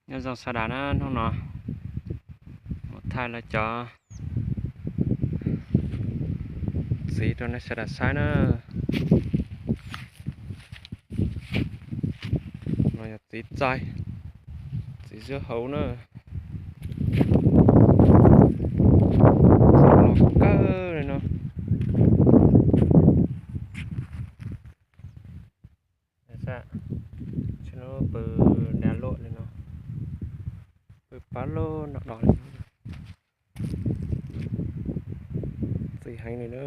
Nyob zoo sawv daws na, hnub no mus thaij lawv cov txiv rau nej sawv daws saib na. No yog txiv txaij, txiv xwb hauv na. Los kawg li no. Tsis hnub pw dag luaj li no, pw pab lub no do li no. Txiv heev li na.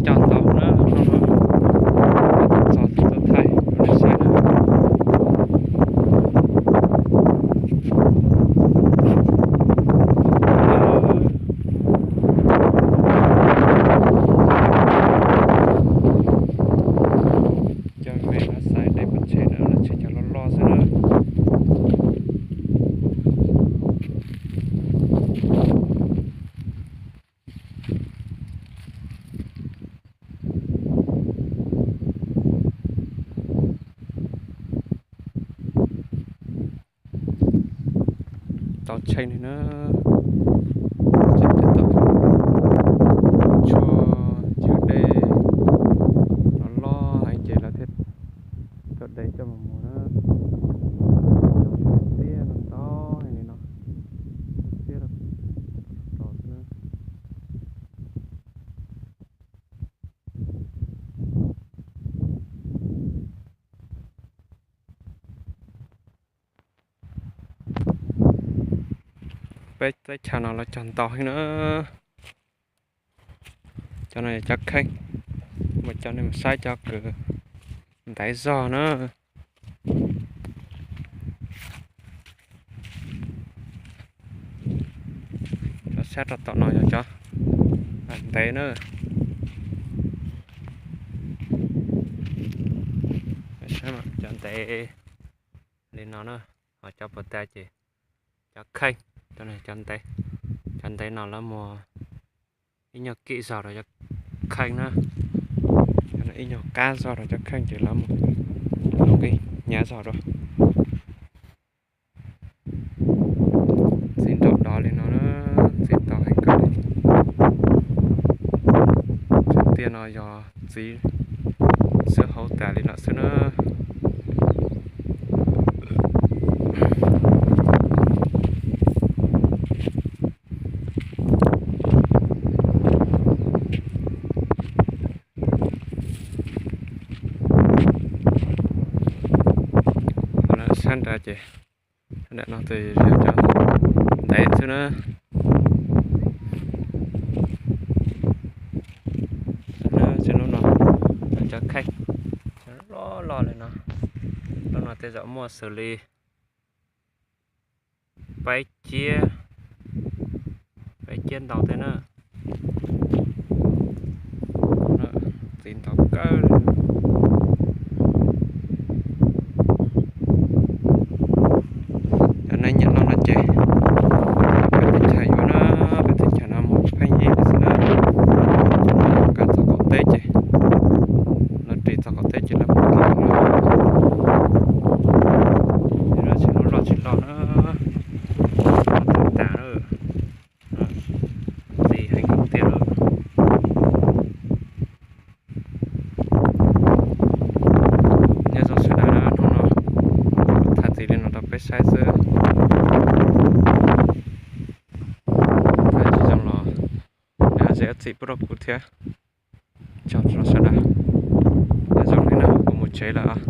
Cog ntau na, txog thaij rau nej saib na. Cov me no xaiv dej pov tseg na, tseem cov loj loj xwb na. Tau tshee li na, tseem tau tshuaj ywg dej los loj heev ces lawv thiaj tau de coj mus muag na. Tiab ntau li no, tiab los xwb na. Peb teb chaws no los cog ntau heev na. Cov no yog cov kheej, mus cov nej mus saib cov kws ntaiv zog na. Cov sab rau tom no yog cov ntev na. Cov ntev li no na, ho cov puas tas ces cov kheej, cov ntev, cov ntev no lawv muag ib nyuag kim zog rau cov kheej na, ib nyuag kab zog rau cov kheej ces lawv muag hnyav zog rau. Txiv nraum dov li no na, txiv ntau heev kawg li. Tsev tiaj no yog txiv xwb hauv tas li lawm xwb na. Sab nrad ces, sab nram no ces yog cov ntev xwb na. Tsis lub no, cov kheej loj loj li no, lub no tej zaum muaj xws li peb ciab, peb ciab ntau thiab na. Txiv ntau kawg. Cov neeg nyiam loj no ces peb teb chaws yuav na, peb teb chaws no muag pheej yig li xwb na. Cov no nkag txog qaum teb ces, lawv ris txog qaum teb ces lawv muag kiag na. Tsis loj tsis loj na, tas na, txiv heev tiag lawm. Nyob zoo sawv daws na, hnub no tham txiv li no rau peb saib xwb. Tsis zoo los nws ho zem txim pub rau kuv thiab. Tsaug rau sawv daws. Nyob zoo li na, kuv mus tsev lawm.